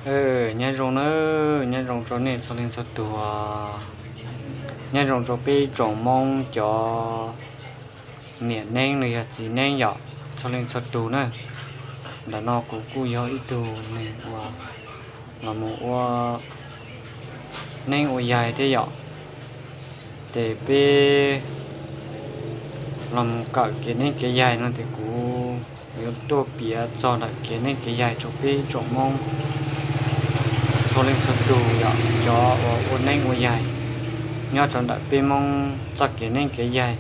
Nyob zoo nawb, nyob zoo rau nej txhua leej txhua tus. Nyob zoo rau peb tsoom Hmoob cov niam neeb los yog txiv neeb yom, txhua leej txhua tus na. Ntawm no kuv kuj yog ib tug neeg uas los mus ua neeb ua yaig thiab yom. Ces peb los mus kawm kev neeb kev yaig no ces kuv yuav tuaj piav txog ntawm kev neeb kev yaig rau peb tsoom Hmoob txhua leej txhua tus yom, cov uas ua neeb ua yaig nyob rau ntawm peb Hmoob txoj kev neeb kev yaig,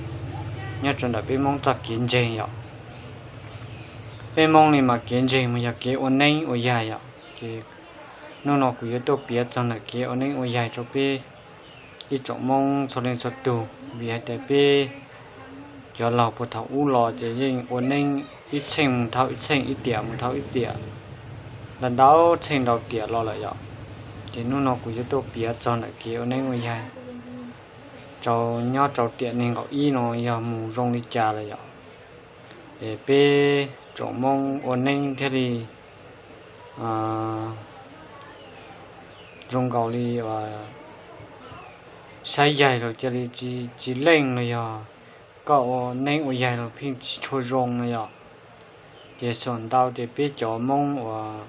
nyob rau ntawm peb Hmoob txoj kev ntseeg yom. Peb Hmoob li mas kev ntseeg mas yog kev ua neeb ua yaig yom. Ces hnub no kuv yuav tuaj piav txog ntawm kev ua neeb ua yaig rau peb ib tsoom Hmoob txhua leej txhua tus, vim hais tias peb cov laug puag thaum ub los ces yeej ua neeb ib txheej mus dhau ib txheej, ib tiam mus dhau ib tiam, ntau txheej ntau tiam los lawm yom. Ces hnub no kuv yuav tuaj piav txog ntawm kev ua neeb ua yaig rau nyob rau tiam nees nkaum ib no yog mus zoo li cas lawm yom. Es peb tsoom Hmoob ua neeb thiaj li zoo nkaus li saib yaig los cia li tsis leej los yog koj ua neeb ua yaig los pheej tsis tshua zoo no yom. Ces xam ntau ces peb cov Hmoob uas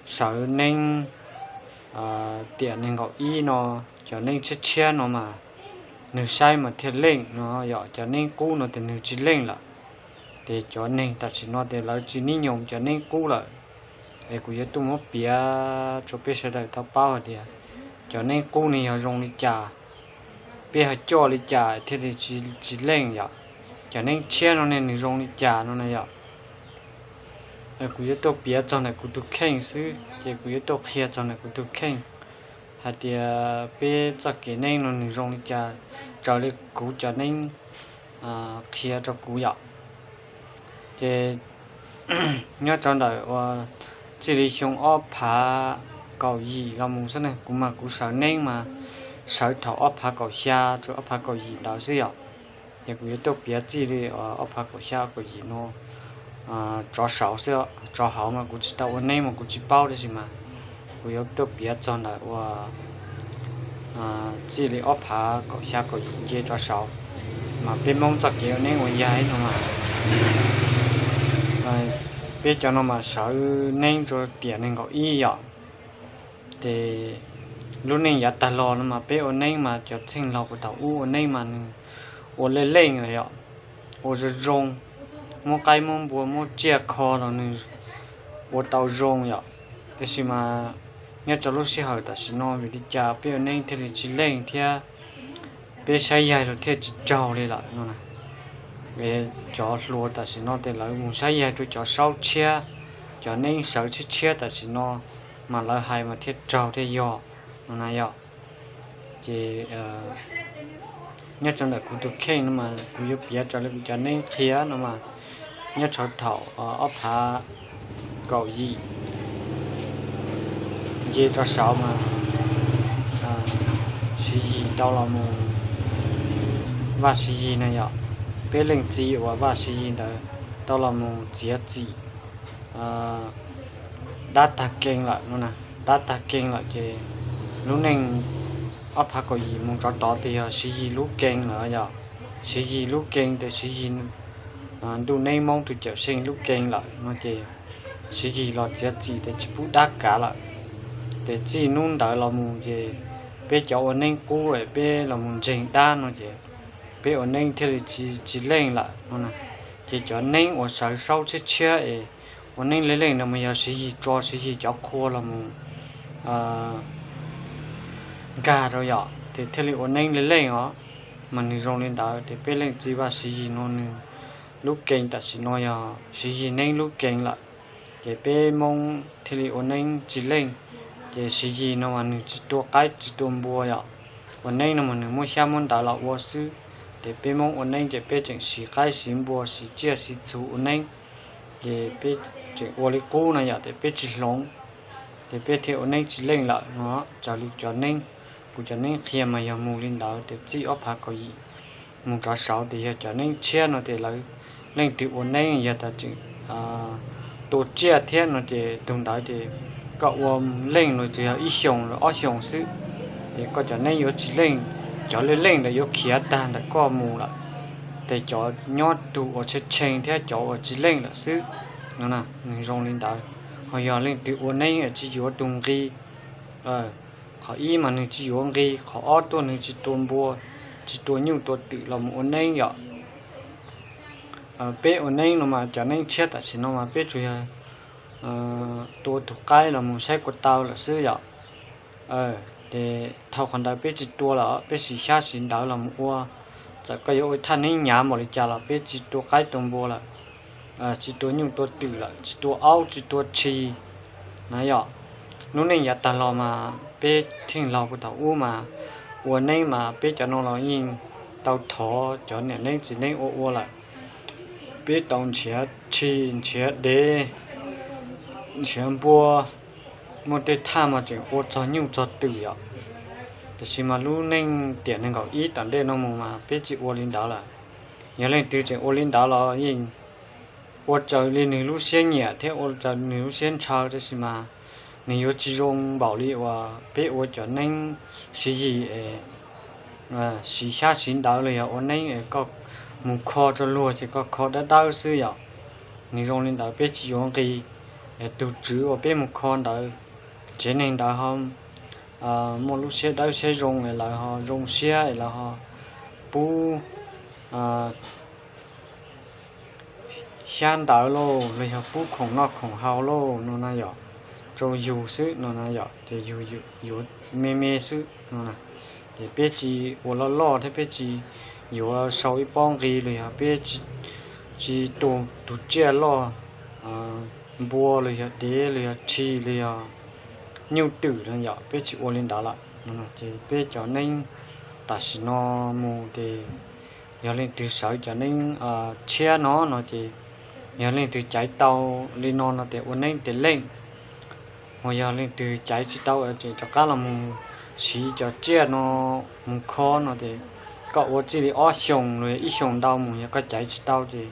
sawv neeb tiam nees nkaum ib no, cov neeb tshiab tshiab no mas nws saib mas thiaj leej no yom, cov neeb qub no ces nws tsis leej lawm. Ces cov neeg tam sim no ces lawv tsis nib nyoos cov neeb qub lawm. Es kuv yuav tuaj muab piav rau peb sawv daws tau paub hais tias cov neeb qub ne yog zoo li cas, peb ho coj li cas thiaj li tsis leej yom. Cov neeb tshiab no ne nws zoo li cas no na yom. Kuv yuav tuaj piav txog ntawm kuv tus kheej xwb, ces kuv yuav tuaj qhia txog ntawm kuv tus kheej hais tias peb txoj kev neeb no nws zoo li cas raws li kuv cov neeb qhia rau kuv yom. Ces nyob rau ntawm uas txij li xyoo ob phav kaum yim los mus xwb ne, kuv mas kuv sawv neeb mas sawv thaum ob phav kaum xya rau ob phav kaum yim ntawd xwb yom. Ces kuv yuav tuaj piav txij li ob phav kaum xya kaum yim no rov saud xwb, rov hauv mas kuv tsis tau ua neeb mas kuv tsis paub, tab sis mas kuv yuav tuaj piav txog ntawm uas txij li ob phav kaum xya kaum yim nce rov saud, mas peb Hmoob txoj kev ua neeb ua yaig no mas peb cov no mas sawv neeb rau tiam nees nkaum ib yom. Ces lub neej yav tag los no mas peb ua neeb mas cov txheej laug puag thaum ub ua neeb mas nws ua leej leej los yom, ua zoo zoo, muab qaib muab npua muab tsiaj kho los nws ua tau zoo yom. Tab sis mas nyob rau lub sij hawm tam sim no vim li cas peb ua neeb thiaj li tsis leej thiab peb saib yaig los thiaj tsis raug li lawm no na. Cov hluas tam sim no ces lawv mus saib yaig rau cov saub tshiab, cov neeb sawv tshiab tshiab tam sim no mas lawv hais mas thiaj raug thiaj yog no na yom. Ces nyob rau ntawm kuv tus kheej no mas kuv yuav piav raws li kuv cov neeb qhia no mas nyob rau thaum ob phav kaum yim nce rau saud mas Siv Yis tau los mus, Vaj Siv Yis na yom, peb leej txiv uas Vaj Siv Yis ntawd tau los mus txiav txim dab tag kees lawm no na. Dab tag kees lawm ces lub neej ob phav kaum yim mus rov tod ces yog Siv Yis lub kees lawm yom. Siv Yis lub kees ces Siv Yis ntuj neeb Hmoob tus cawm seej lub kees lawm no ces Siv Yis los txiav txim ces tsis pub dab kav lawm. Ces txij hnub ntawd los mus ces peb cov ua neeb qub es peb los mus ntseeg dab no ces peb ua neeb thiaj li tsis leej lawm no na. Ces cov neeb uas sawv saub tshiab tshiab es ua neeb leej leej no mas yog Siv Yis tso Siv Yis cov qhua los mus nkag rau yom, ces thiaj li ua neeb leej leej os. Mas nws zoo li ntawd ces peb leej txiv Vaj Siv Yis no nws lub kees tam sim no yog Siv Yis neeb lub kees lawm. Ces peb Hmoob thiaj li ua neeb tsis leej. Ces Siv Yis no mas nws tsis tua qaib tsis tua npua yom, ua neeb no mas nws muab xyab muab ntawv los ua xwb. Ces peb Hmoob ua neeb ces peb tseem siv qaib siv npua siv tsiaj siv txhu ua neeb, ces peb tseem ua li qub no yom, ces peb tsis hloov, ces peb thiaj ua neeb tsis leej lawm no. Raws li cov neeb, kuv cov neeb qhia mas yog mus li ntawd. Ces txij ob phav kaum yim mus rov saud ces yog cov neeb tshiab no ces lawv leej twg ua neeb yog tas tseem tua tsiaj thiab no ces tus ntawd ces Koj ua leej los tsuas yog ib xyoos los ob xyoos xwb, ces koj cov neeb yuav tsis leej, cov leej leej ntawd yuav khiav tag ntawm koj mus lawm. Ces cov nyob tug uas tshee tshee thiab cov uas tsis leej lawm xwb no, nws zoo li ntawd. Ho yog leej twg ua neeb tsis yuav tus nqi, qhov ib mas nws tsis yuav nqi, qhov ob tuaj nws tsis tua npua, tsis tua nyuj tua twm los mus ua neeb yom. Peb ua neeb no mas cov neeb tshiab tam sim no mas peb tsuas yog tua tus qaib los mus saib kua tau lawm xwb yom. Ces thaum qhov ntawd peb tsis tua lawm, peb siv xyab siv ntawv los mus ua. Txawm koj yuav ua thaj neeb nyav npaum li cas los peb tsis tua qaib tua npua lawm, tsis tua nyuj tua twm lawm, tsis tua aub tsis tua tshis na yom. Lub neej yav tag los mas peb theej laug puag thaum ub mas ua neeb mas peb cov no los yeej tau thov cov niam neeb txiv neeb ua ua lawm. Peb tau nrhiav tshis nrhiav dev, nrhiav npua, muaj tej thaj mas tseem ua txog nyuj txog twm yom. Tiam sis mas lub neej tiam nees nkaum ib tom ntej no mus mas peb tsis ua li ntawd lawm. Yog leej twg tseem ua li ntawd los yeej ua raws li nws lub siab nyiam thiab ua raws nws lub siab ntshaw, tab sis mas nws yuav tsis zoo npaum li uas peb ua cov neeb siv yim es siv xyab siv ntawv los yog ua neeb es koj mus kho rau luag ces koj kho dawb dawb xwb yom. Nws zoo li ntawd peb tsis yuav nqi. Tus tswv uas peb mus kho ntawd, tsev neeg ntawd ho muaj lub siab dawb siab zoo es lawv ho zoo siab es lawv ho pub xyab ntawv lauj los yog pub khoom noj khoom haus lauj no na yom, rau yus xwb no na yom, ces yus yuav me me xwb no na. Ces peb tsis ua loj loj thiab peb tsis yuav sau ib pob nqi los yog peb tsis tua tus tsiaj loj, npua los yog dev los yog tshis los yog nyuj twm no yom, peb tsis ua li ntawd lawm no. Ces peb cov neeb tam sim no mus ces yog leej twg sawv cov neeb tshiab no no ces yog leej twg caiv tau li no no ces ua neeb tes leej. Uas yog leej twg caiv tsis tau tseem rov qab los mus siv cov tsiaj no mus kho no ces koj ua txij li ob xyoos los yog ib xyoos ntau mus, yog koj caiv tsis tau ces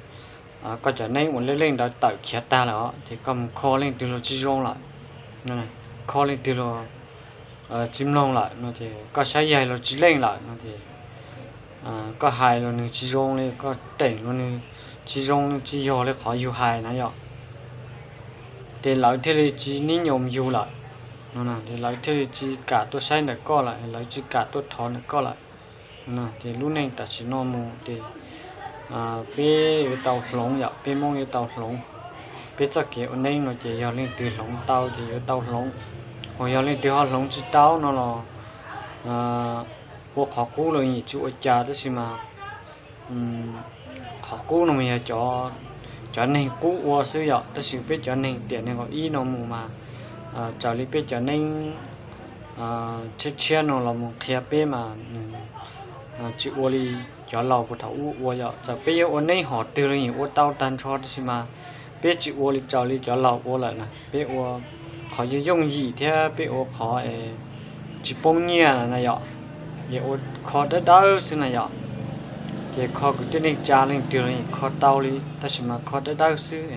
koj cov neeb uas leej leej ntawd tawm khiav tag lawm os, ces koj mus kho leej twg los tsis zoo lawm, kho leej twg los tsis mloog lawm no ces koj saib yaig los tsis leej lawm no ces koj hais los nws tsis zoo li, koj teem los nws tsis zoo, tsis yog li qhov yus hais na yom. Ces lawv thiaj li tsis nib nyoos yus lawm no, ces lawv thiaj li tsis kam tuaj saib ntawm koj lawm, lawv tsis kam tuaj thov ntawm koj lawm. Ces lub neej tam sim no mus ces peb yuav tau hloov yom, peb Hmoob yuav tau hloov. Peb txoj kev ua neeb no ces yog leej twg hloov tau ces yuav tau hloov, uas yog leej twg ho hloov tsis tau no los ua qhov qub los yeej tsis ua cas, tab sis mas qhov qub no mas yog cov neeg qub ua xwb yom, tab sis peb cov neeg tiam nees nkaum ib no mus mas raws li peb cov neeb tshiab tshiab no los mus qhia peb mas nws tsis ua li cov laus puag thaum ub ua yom. Txawm peb yuav ua neeb hom twg los yeej ua tau tag nrho, tab sis mas peb tsis ua li raws li cov laus ua lawm na, peb ua qhov yooj yooj yim thiab peb ua qhov tsis poob nyiaj na yom, es ua kho dawb dawb xwb na yom. Ces kho kwv tij neej tsa leej twg los yeej kho tau li, tab sis mas kho dawb dawb xwb.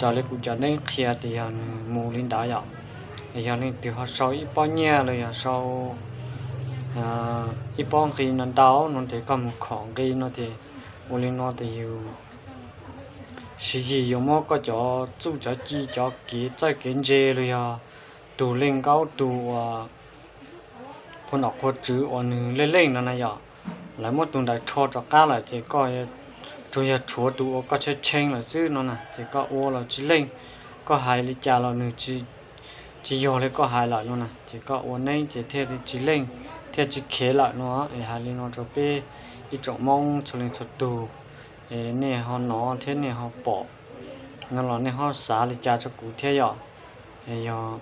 Raws li kuv cov neeb qhia ces yog nws mus li ntawd yom. Es yog leej twg ho sau ib pob nyiaj los yog sau ib pob nqi no ntau no ces koj mus khom nqi no ces ua li no ces yus siv yim yuav muab koj cov txuj cov ci cov kev txawj kev ntse los yog tus leej nkaub tus uas qhua nom qhua tswv uas nws leej leej no na yom, lawv muab tus ntawd rho rov qab lawm ces koj tsuas yog tshuav tus uas koj tshee tshee lawm xwb no na, ces koj ua los tsis leej, koj hais li cas los nws tsis yog li koj hais lawm no na, ces koj ua neeb ces thiaj li tsis leej thiaj tsis khev lawm no. Es hais li no rau peb ib tsoom Hmoob txhua leej txhua tug, es nej ho hnov thiab nej ho pom no los nej ho xav li cas rau kuv thiab yom. Es yog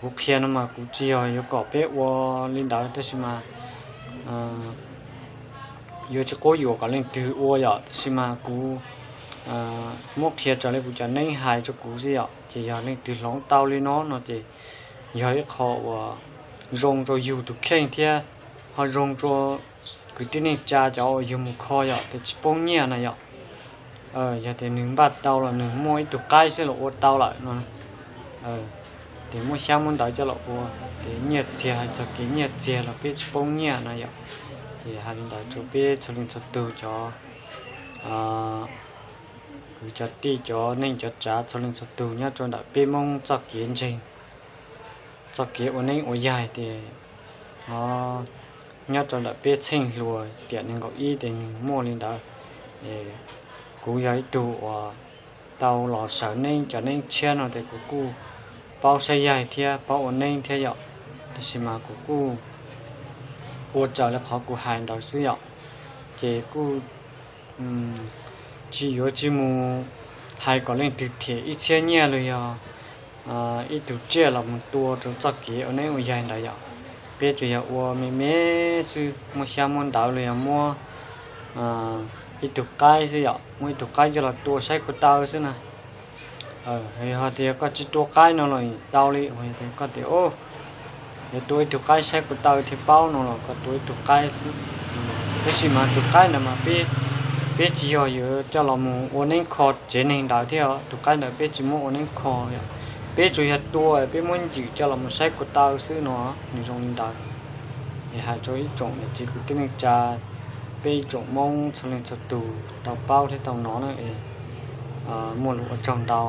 kuv qhia no mas kuv tsis yog yuav kom peb ua li ntawd, tab sis mas yuav tsis quab yuam kom leej twg ua yom, tab sis mas kuv muab qhia raws li kuv cov neeb hais rau kuv xwb yom. Ces yog leej twg hloov tau li no no ces yog ib qho uas zoo rau yus tus kheej thiab ho zoo rau kwv tij neej tsa cov uas yus mus kho yom, ces tsis poob nyiaj na yom. Yog tias nws npaj tau los nws muaj ib tug qaib xwb los ua tau lawm no. Ces muab xyab muab ntawv coj los ua, ces nyiaj txiag, hais txog kev nyiaj txiag los peb tsis poob nyiaj no yom. Ces hais li ntawd rau peb txhua leej txhua tug cov kwv cov tij, cov neej cov tsav txhua leej txhua tug nyob rau ntawm peb Hmoob txoj kev ntseeg, txoj kev ua neeb ua yaig tias no, nyob rau ntawm peb txheej hluas tiam nees nkaum ib ces nws muaj li ntawd. Kuv yog ib tug uas tau los sawv neeb cov neeb tshiab no ces kuv kuj paub saib yaig thiab paub ua neeb thiab yom, tab sis mas kuv kuj ua raws li qhov kuv hais ntawd xwb yom. Ces kuj tsis yuav tsis mus hais kom leej twg them ib txhiab nyiaj los yog ib tug tsiaj los mus tua rau txoj kev ua neeb ua yaig ntawd yom. Peb tsuas yog ua me me xwb, muab xyab muab ntawv los yog muab ib tug qaib xwb yom, muab ib tug qaib coj los tua saib ko taw xwb na. Yog tias koj tsis tua qaib no los tau li, yog tias koj tias yuav tua ib tug qaib saib ko taw thiaj paub no los koj tua ib tug qaib xwb. Tab sis mas tus qaib ntawd mas peb, peb tsis yog yuav coj los mus ua neeb kho tsev neeg ntawd thiab, tus qaib ntawd peb tsis muab ua neeb kho yom. Peb tsuas yog tua peb muab ncwm coj los mus saib ko taw xwb no, nws zoo li ntawd. Es hais rau ib tsoom niam txiv kwv tij neej tsa, peb ib tsoom Hmoob txhua leej txhua tus tau paub thiab tau hnov na, es muaj lus ua tsaug ntau.